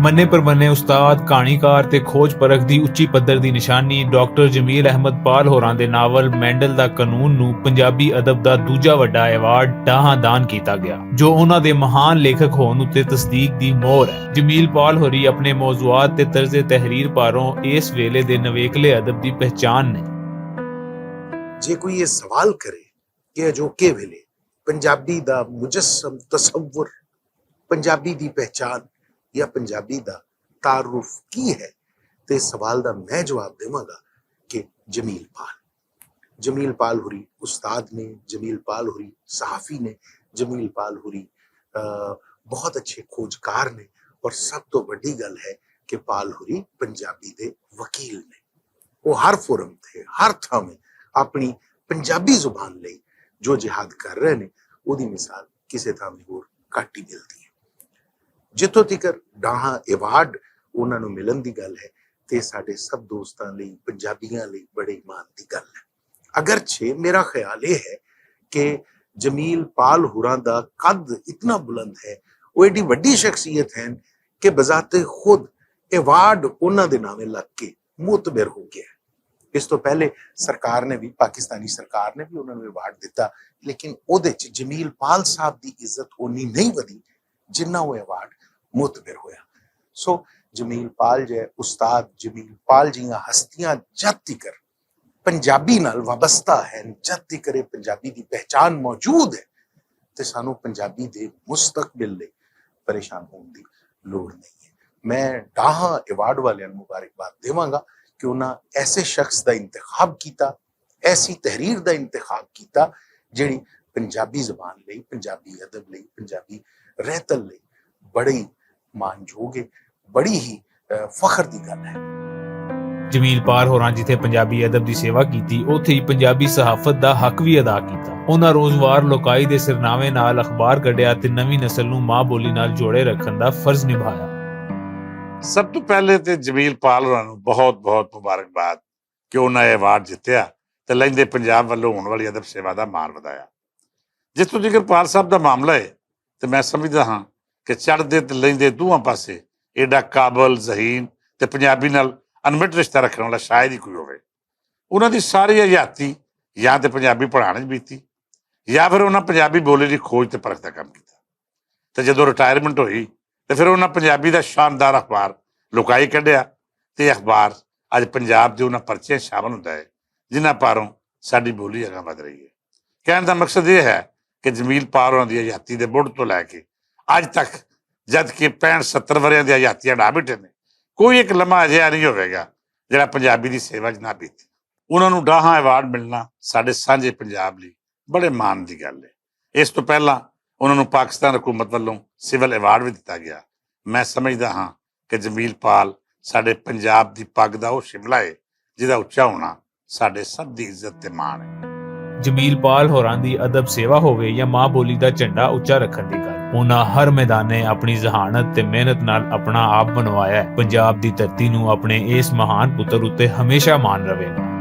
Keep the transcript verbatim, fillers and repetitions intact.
مننے پر مننے استاد، کہانیکار تے کھوج پرکھ دی اچی پدر دی نشانی ڈاکٹر جمیل احمد پال ہوراں دے ناول مینڈل دا قانون نوں پنجابی ادب دا دوجا وڈا ایوارڈ ڈاہاں دان کیتا گیا، جو انہاں دے مہان لیکھک ہون اتے تصدیق دی مور ہے۔ جمیل پال ہوری اپنے موضوعات تے طرز تحریر پاروں اس ویلے دے نویکلے ادب دی پہچان نے۔ جے کوئی یہ سوال کرے کہ اجوکے ویلے پنجابی دا مجسم تصور، پنجابی دی پہچان یا پنجابی دا تعارف کی ہے، تے اس سوال دا میں جواب دیواں گا کہ جمیل پال۔ جمیل پال ہوری استاد نے، جمیل پال ہوری صحافی نے، جمیل پال ہوری، آ، بہت اچھے کھوجکار نے، اور سب تو وڈی گل ہے کہ پال ہوری پنجابی دے وکیل نے۔ وہ ہر فورم تے، ہر تھاویں اپنی پنجابی زبان لئی جو جہاد کر رہے نے، اودی مثال کسے تھاویں ہور گھٹ ہی ملدی ہے۔ جتھوں تیکر ڈاہاں ایوارڈ انہاں نوں ملن دی گل ہے، تے ساڈے سب دوستاں لئی، پنجابیاں لئی بڑے ایمان دی گل ہے۔ اگرچہ میرا خیال یہ ہے کہ جمیل پال ہوراں دا قد اتنا بلند ہے، وہ ایڈی وڈی شخصیت ہیں کہ بذات خود ایوارڈ انہاں دے نامے لگ کے معتبر ہو گیا ہے۔ اس تو پہلے سرکار نے بھی، پاکستانی سرکار نے بھی انہاں نوں ایوارڈ دتا، لیکن اودے چ جمیل پال صاحب دی عزت اونی نہیں ودی جنہ وہ ایوارڈ معتبر ہویا۔ سو جمیل پال جے استاد جمیل پال جیاں ہستیاں جد تیکر پنجابی نال وابستہ ہیں، جد تیکر یہ پنجابی دی پہچان موجود ہے، تے سانوں پنجابی دے مستقبل لئی پریشان ہون دی لوڑ نہیں ہے۔ میں ڈاہاں ایوارڈ والیاں نوں مبارکباد دیواں گا کہ انہاں ایسے شخص دا انتخاب کیتا، ایسی تحریر دا انتخاب کیتا، جڑی پنجابی زبان لئی، پنجابی ادب لئی، پنجابی رہتل لئی بڑی مان جوگ ہے، بڑی ہی، اہ، فخر دی گل ہے۔ جمیل پار ہوراں جتھے پنجابی ادب دی سیوا کیتی، اوتھے ہی پنجابی صحافت دا حق وی ادا کیتا۔ انہاں روزوار لوکائی دے سرناویں نال اخبار کڈیا تے نویں نسل نوں ماں بولی نال جوڑے رکھن دا فرض نبھایا۔ سب توں پہلے تے جمیل پال ہوراں نوں بہت بہت مبارکباد کہ انہاں ایوارڈ جتیا تے لیندے پنجاب ولوں ہون والی ادب سیوا دا مان ودایا۔ جس توں جگر پال صاحب دا معاملہ ہے، تے میں سمجھدا ہاں کہ چڑھدے تے لیندے دوواں پاسے ایڈا قابل، ذہین تے پنجابی نال انمٹ رشتہ رکھن والا شاید ہی کوئی ہووے۔ انہاں دی ساری حیاتی یا تے پنجابی پڑھان وچ بیتی، یا پھر انہاں پنجابی بولی دی کھوج تے پرکھ دا کم کیتا۔ تے جدوں ریٹائرمنٹ ہوئی، تے پھر انہاں پنجابی دا شاندار اخبار لکائی کڈیا، تے اخبار اج پنجاب دے انہاں پرچیاں شامل ہوندا ہے، جنہاں پاروں ساڈی بولی اگاں ودھ رہی ہے۔ کہن دا مقصد یہ ہے کہ جمیل پار ہوراں دی حیاتی دے بڑھ تو لے کے اج تک، جد کہ پینٹ ستر وریاں دی حیاتیاں ڈھا بیٹھے نے، کوئی ایک لمحہ اجہا نہیں ہوئے گا جڑا پنجابی دی سیوا 'چ نہ بیتے۔ انہاں نوں ڈاہاں ایوارڈ ملنا ساڈے سانجھے پنجاب لئی بڑے مان دی گل ہے۔ اس تو پہلا انہاں نوں پاکستان حکومت ولوں سول ایوارڈ وی دتا گیا۔ میں سمجھدا ہاں کہ جمیل پال ساڈے پنجاب دی پگ دا او شملہ ہے، جس دا اچا ہونا ساڈے سب دی عزت تے مان ہے۔ جمیل پال ہوراں دی ادب سیوا ہووے یا ماں بولی دا جھنڈا اچا رکھن دی گل، انہاں ہر میدانے اپنی ذہانت تے محنت نال اپنا آپ بنوایا ہے۔ پنجاب دی دھرتی نوں اپنے اس مہان پتر اتے ہمیشہ مان رہے گا۔